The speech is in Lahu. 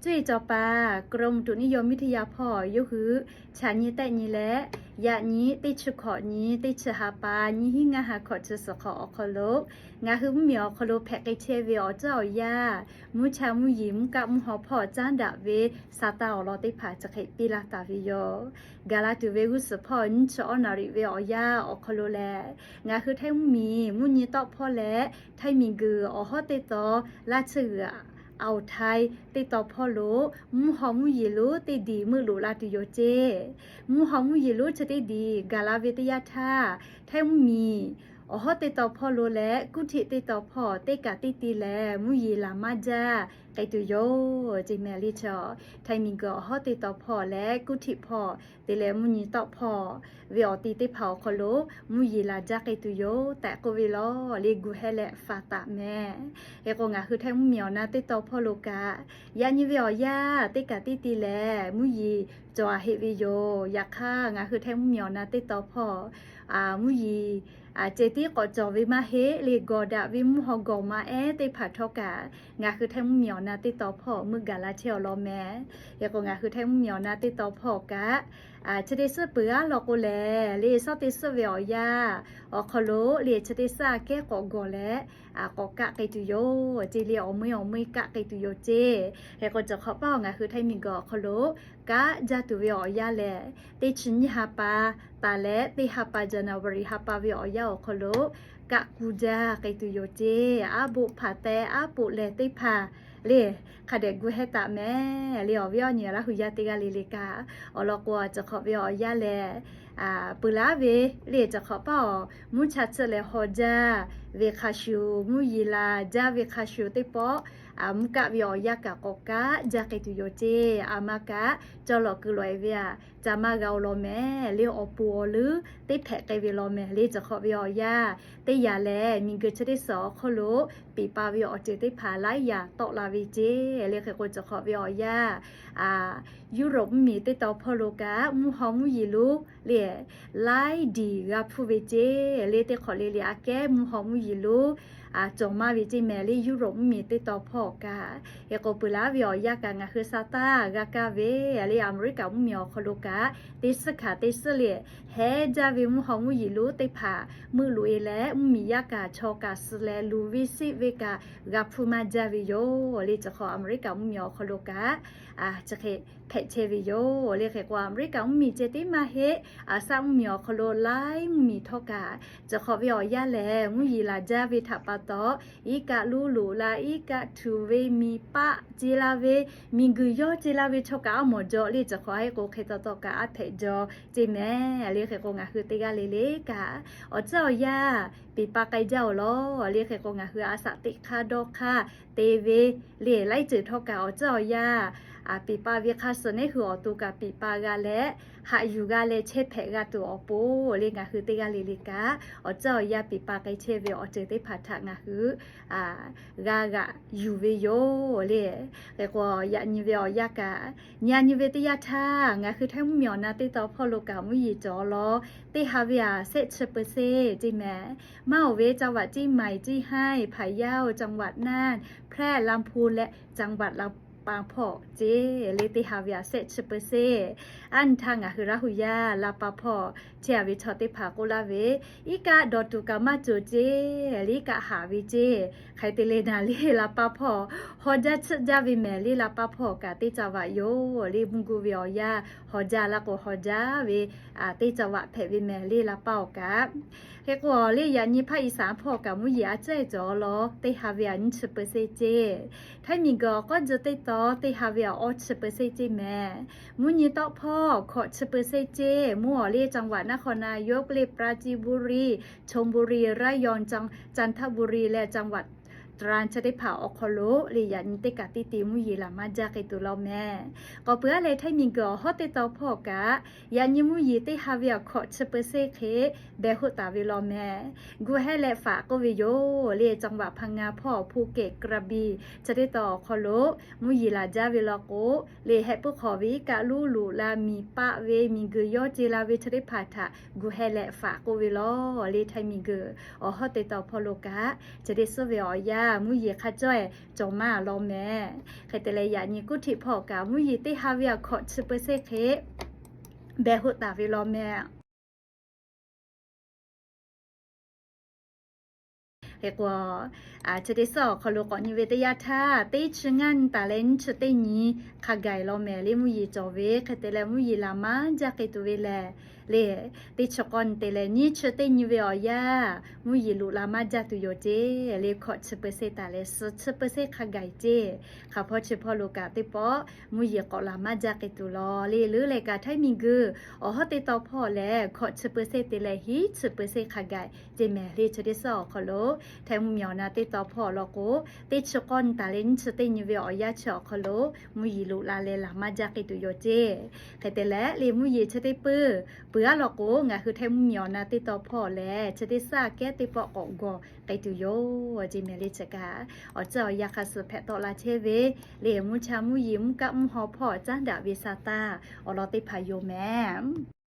Cuˇ yiˍ cawˬ paˍ กรมอุตุนิยมวิทยา hpawˇ yawˇ hui chaꞈ nyi tehˆ nyi leh, yaꞈ nyi teˇ chi hkawꞈ nyi teˇ chi ha pa nyiˇ hinˉ ngaˇ ha hkawꞈ chi suhˍ hk'awꞈ awˬ hk'aw lo, ngaˬ hui mvuhˇmiˬ awˬ hk'aw lo hpehꞈ k'ai chehˇ ve awˬ tcuhˉ awˬ yanˇ, mvuhˇ cha mvuhˇ yeˬ mvuhˇ kaˆ mvuhˇ haw hpawˇ caˉ daꞈ ve sa taˇ awˬ lawn teˇ hpaˍ chi hk'e piˇ laˇ taˍ ve yoˬ. Gaˬ la tuˬ ve g'uˇ suhˍ hpawˇ nyiˇ chi awˉ naˍ riˍ ve awˬ yanˇ awˬ hk'aw lo lehˬ, ngaˬ hui Htaiˇ mvuhˇmiˬ mvuhˇ nyi tawˆ hpawˇ leh Htaiˇ miˬguiˬ awˬ hawˉ teˇ taw, laˇ tsuhˇ g'uiˬ Aoˬ Htaiˇ teˇ taw hpawˇ lo mvuhˇ haw mvuhˇ yeˬ lonˉ teˇ diˬ meuˆ loꞈ la tuˬ yoˬ ceˇ. Mvuhˇ haw mvuhˇ yeˬ lonˉ chi teˇ diˬ gaˬ la ve teˇ yanˇ htaˇ, Htaiˇ mvuhˇmiˬ awˬ hawˉ teˇ taw hpawˇ lo leh Kuˇhtiꞈ teˇ taw hpawˇ teˇ kaꞈ teˇ te leh mvuhˇ yeˬ laˬ maˇ jaˇ k'ai tuˬ yoˬ ceˇ mehˍ le. Chi Htaiˇ miˬguiˬ awˬ hawˉ teˇ taw hpawˇ leh Kuˇhtiꞈ hpawˇ te leh mvuhˇ nyi tawˆ hpawˇ ve awˬ ti teˇ hpaˍ awˬ hk'aw lo mvuhˇ yeˬ laˬ jaˇ k'ai tuˬ yoˬ tehꞈ k'oˆ ve law le, gu hehˉ leh faˍ taˍ mehˍ. Hk'e k'o, ngaˬ hui Htaiˇ mvuhˇmiˬ awˬ na teˇ taw hpawˇ lo kaꞈ, yaꞈ nyi ve awˬ yanˇ teˇ kaꞈ teˇ te leh mvuhˇ yeˬ cawˬ a heˆ ve yoˬ. Yaꞈ hk'aˇ, ngaˬ hui Htaiˇ mvuhˇmiˬ awˬ na teˇ taw hpawˇ mvuhˇ yeˬ ceh tiˉ k'awꞈ cawˬ ve maˇ heˆ le, gawˬ daꞈ ve mvuhˇ haw gawˬ ma ehˉ teˇ hpaˍ htawˇ kaꞈ, ngaˬ hui Htaiˇ mvuhˇmiˬ awˬ na teˇ taw hpawˇ meuˆ gaˬ la chehˇ awˬ lawn mehˍ. Hk'e k'o, ngaˬ hui Htaiˇ mvuhˇmiˬ awˬ na teˇ taw hpawˇ kaꞈ, chi teˇ suhˉ peuˬ g'aˇ law k'o lehˬ le, shawˉ teˇ suhˉ ve awˬ yanˇ awˬ hk'aw lo le, chi teˇ suhˉ aꞈ kehˉ k'awꞈ gawˬ leh, k'awꞈ kaˆ k'ai tuˬ yoˬ ceˇ le, awˬ meuˇ awˬ meuˇ kaˆ k'ai tuˬ yoˬ ceˇ. Hk'e k'o, cawˬ hk'awꞈ paˇ ngaˬ hui Htaiˇ miˬguiˬ awˬ hk'aw lo kaˆ jaˇ tuˬ ve awˬ yanˇ lehˬ, teˇ chi nyiˇ ha pa taˍ leh teˇ ha pa January ha pa ve awˬ yanˇ awˬ hk'aw lo kaˆ ku jaˇ k'ai tuˬ yoˬ ceˇ. Aˉ boˆ hpaˍ teh aˉ poꞈ lehˬ teˇ hpaˍ le, hk'a dehꞈ gu hehˉ taˍ mehˍ le. Awˬ viˉ awˬ nyi Laˇ hu yaˇ teˇ g'aˇ le le kaꞈ, awˬ lawn k'o, cawˬ hk'awꞈ ve awˬ yanˇ lehˬ, peuˬ laˉ ve le, cawˬ hk'awꞈ paˇ awˬ mvuhˇ cha tsuhˆ leh haw jaˇ ve hk'a shuˍ, mvuhˇ yeˬ laˬ jaˇ ve hk'a shuˍ teˇ pawˆ, mvuhˇ kaˆ ve awˬ yanˇ kaꞈ k'awꞈ kaˆ jaˇ k'ai tuˬ yoˬ ceˇ. A ma kaꞈ cawˇ lawꞈ keu lawꞈ e ve aꞈ ca maˇ g'a oˬ lawn mehˍ le. Awˬ poˍ awˬ leuˉ teˇ hpehꞈ k'ai ve lawn mehˍ le. Cawˬ hk'awꞈ ve awˬ yanˇ teˇ yanˇ lehˬ, miˬguiˬ chi teˇ suhˍ awˬ hk'aw lo peˬ pa ve awˬ ceuˬ teˇ hpaˍ laiˉ yaꞈ tawˆ la ve ceˇ le. Hk'e k'o, cawˬ hk'awꞈ ve awˬ yanˇ Europe mvuhˇmiˬ teˇ taw hpawˇ lo kaꞈ mvuhˇ haw mvuhˇ yeˬ lonˉ le, laiˉ diˬ g'a hpuˇ ve ceˇ le. Teˇ hk'awꞈ le le aꞈ kehˉ mvuhˇ haw mvuhˇ yeˬ lonˉ cawˬ maˇ ve ceˇ mehˍ le, Europe mvuhˇmiˬ teˇ taw hpawˇ kaꞈ. Hk'e k'o, peuˬ laˉ ve awˬ yanˇ kaꞈ ngaˬ hui sa taˇ g'a kaˇ ve le, Aˍmeˍriˆkaꞈ mvuhˇmiˬ awˬ hk'aw lo kaꞈ teˇ suhˉ hkanˍ teˇ suhˉ le, hehˉ jaˇ ve mvuhˇ haw mvuhˇ yeˬ lonˉ teˇ hpaˍ meuˆ loꞈ e leh, mvuhˇmiˬ yaˇ kaꞈ chaw kaꞈ suh leh luˬ ve siˆ ve kaꞈ g'a hpuˇ maˇ jaˇ ve yoˬ le. Cawˬ hk'awꞈ Aˍmeˍriˆkaꞈ mvuhˇmiˬ awˬ hk'aw lo kaꞈ chi hk'e hpehꞈ chehˇ ve yoˬ le. Hk'e k'o, Aˍmeˍriˆkaꞈ mvuhˇmiˬ ceh tiˉ maˇ heˆ, aˬ saˆ mvuhˇmiˬ awˬ hk'aw lo laiˉ mvuhˇmiˬ htawˇ kaꞈ, cawˬ hk'awꞈ ve awˬ yanˇ lehˬ, mvuhˇ yeˬ laˬ jaˇ ve htaꞈ pa taw, iˉ kaˆ luˇ loꞈ la, iˉ kaˆ htuꞈ ve, miˬ paˆ ce la ve, miˬguiˬ yawˇ ce la ve chaw kaꞈ aˉ mawˬ jaw le. Cawˬ hk'awꞈ a heˆ k'o, hk'e taw taw kaꞈ aˉ hpehꞈ jaw ceˇ mehˍ le. Hk'e k'o, ngaˬ hui teˇ g'aˇ le le kaꞈ awˬ tcuhˉ awˬ yanˇ peˬ pa k'ai jaˇ awˬ lawn le. Hk'e k'o, ngaˬ hui a saˍ teꞈ hk'aˇ dawˇ hk'aˇ te ve le, laiˉ ceuˬ htawˇ kaꞈ awˬ tcuhˉ awˬ yanˇ peˬ pa ve hk'a suhˍ neˉ hui awˬ to kaꞈ peˬ pa g'a leh, haꞈ yuˬ g'a leh chehˇ hpehꞈ g'a tuˬ awˬ pon le, ngaˬ hui teˇ g'aˇ le le kaꞈ awˬ tcuhˉ awˬ yanˇ peˬ pa k'ai chehˇ ve awˬ ceuˬ teˇ hpaˍ htaꞈ ngaˬ hui g'a g'aꞈ yuˬ ve yoˬ le. Hk'e k'o, yaꞈ nyi ve awˬ yanˇ kaꞈ, nyi a nyi ve teˇ yanˇ htaˇ ngaˬ hui Htaiˇ mvuhˇmiˬ awˬ na teˇ taw hpawˇ lo kaꞈ mvuhˇ yeˬ cawˬ law, teˇ ha ve aꞈ shehˆ chi เปอร์เซ็นต์ ceˇ mehˍ. Maˇ oˬ ve จังหวัดเชียงใหม่ เชียงราย พะเยา จังหวัดน่าน แพร่ ลำพูน leh จังหวัดลำปาง hpawˇ ceˇ le, teˇ ha ve aꞈ shehˆ chi เปอร์เซ็นต์. Aˉ nyi htaˇ ngaˬ hui Laˇ hu yaˇ La Paz hpawˇ chehˇ a ve chaw teˇ hpaˍ k'oˆ laˇ ve, iˉ kaˆ dawˬ tuˬ kaꞈ maˇ cawˬ ceˇ le, iˉ kaˆ haꞈ ve ceˇ. Hk'e te le naˍ le, La Paz hpawˇ haw jaˇ tsuhˆ jaˇ ve mehˍ le. La Paz hpawˇ kaꞈ teˇ จังหวัด yoˬ le, mvuhˇ guˇ ve awˬ yanˇ haw jaˇ laˇ k'o haw jaˇ ve teˇ จังหวัด hpehꞈ ve mehˍ le, La Paz awˬ kaꞈ. Hk'e k'o, le yaꞈ nyi ภาคอีสาน hpawˇ kaꞈ mvuhˇ yeˬ a cehˇ cawˬ law, teˇ ha ve aꞈ nyiˇ chi เปอร์เซ็นต์ ceˇ. Htaiˇ miˬguiˬ awˬ k'awˉ jeh teˇ taw teˇ ha ve aꞈ awˇ chi เปอร์เซ็นต์ ceˇ mehˍ. Mvuhˇ nyi tawˆ hpawˇ hkawꞈ chi เปอร์เซ็นต์ ceˇ. Mvuhˇ awˬ le จังหวัดนครนายก le, ปราจีนบุรี ชลบุรี ระยอง จันทบุรี leh จังหวัดตราด chi teˇ hpaˍ awˬ hk'aw lo le, yaꞈ nyi teˇ kaꞈ teˇ te mvuhˇ yeˬ laˬ maˇ jaˇ k'ai tuˬ law mehˍ. K'awꞈ peuˬ aˉ leh Htaiˇ miˬguiˬ awˬ hawˉ teˇ taw hpawˇ kaꞈ, yaꞈ nyi mvuhˇ yeˬ teˇ ha ve aꞈ hkawꞈ chi เปอร์เซ็นต์ hk'e beh hoˆ taˍ ve law mehˍ. Gu hehˉ leh faˍ k'oˆ ve yoˬ le, จังหวัดพังงา hpawˇ ภูเก็ต กระบี่ chi teˇ taw awˬ hk'aw lo mvuhˇ yeˬ laˬ jaˇ ve law k'o, le heh puiˉ hk'awꞈ ve iˉ kaˆ luˇ loꞈ la, miˬ paˆ ve, miˬguiˬ yawˇ ce la ve chi teˇ hpaˍ htaꞈ gu hehˉ leh faˍ k'oˆ ve law le, Htaiˇ miˬguiˬ awˬ hawˉ teˇ taw hpawˇ lo kaꞈ chi teˇ suhˉ ve awˬ yanˇ mvuhˇ yeˬ hk'a cawˇ-e cawˬ maˇ law mehˍ. Hk'e te leh yaꞈ nyi kuˇ htiꞈ hpawˇ kaꞈ mvuhˇ yeˬ teˇ ha ve a hkawꞈ chi peuˬ seˇ hk'e behˬ hoˆ taˍ ve law mehˍ. Hk'e k'o, chi teˇ suhˉ awˬ hk'aw lo k'awꞈ nyi ve teˇ yanˇ htaˇ, teˇ chi ngaˇ nyi taˍ leh nyiˇ chi teˇ nyi hk'a gaiˬ law mehˍ le mvuhˇ yeˬ cawˬ ve. Hk'e te leh mvuhˇ yeˬ laˬ maˇ jaˇ k'ai tuˬ ve lehˬ, le teˇ chi k'awˇ nyi te leh nyiˇ chi teˇ nyi ve awˬ yanˇ mvuhˇ yeˬ loꞈ la maˇ jaˇ tuˬ yoˬ ceˇ. Le hkawꞈ chi peuˬ seˇ taˍ leh suhˍ chi peuˬ seˇ hk'a gaiˬ ceˇ. Hk'aˬ hpawˇ chi hpawˇ lo kaꞈ teˇ pawˆ mvuhˇ yeˬ k'awꞈ laˬ maˇ jaˇ k'ai tuˬ law le. Leuˉ leh kaꞈ htaiˇ miˬ guiˬ awˬ hawˉ teˇ taw hpawˇ lehˬ, hkawꞈ chi peuˬ seˇ te leh hiˉ chi peuˬ seˇ hk'a gaiˬ ceˇ mehˍ. Le chi teˇ suhˉ awˬ hk'aw lo htaiˇ mvuhˇ miˬ awˬ na teˇ taw hpawˇ law k'o, teˇ chi k'awˇ nyi taˍ leh nyiˇ chi teˇ nyi ve awˬ yanˇ chi awˬ hk'aw lo mvuhˇ yeˬ loꞈ la leh laˬ maˇ jaˇ k'ai tuˬ yoˬ ceˇ. Hk'e te leh le mvuhˇ yeˬ chi teˇ peuˬ peuˬ aˉ law k'o, ngaˬ hui htaiˇ mvuhˇ miˬ awˬ na teˇ taw hpawˇ lehˬ chi teˇ suhˉ aꞈ kehˉ teˇ pawˆ k'awꞈ gawˬ k'ai tuˬ yoˬ ceˇ mehˍ. Le chi kaꞈ awˬ tcuhˇ awˬ yanˇ hk'a suh hpehꞈ tawˆ la chehˇ ve, le mvuhˇ cha mvuhˇ yeˬ mvuhˇ kaˆ mvuhˇ haw hpawˇ caˉ daꞈ ve sa taˇ awˬ lawn teˇ hpaˍ yoˬ mehˍ.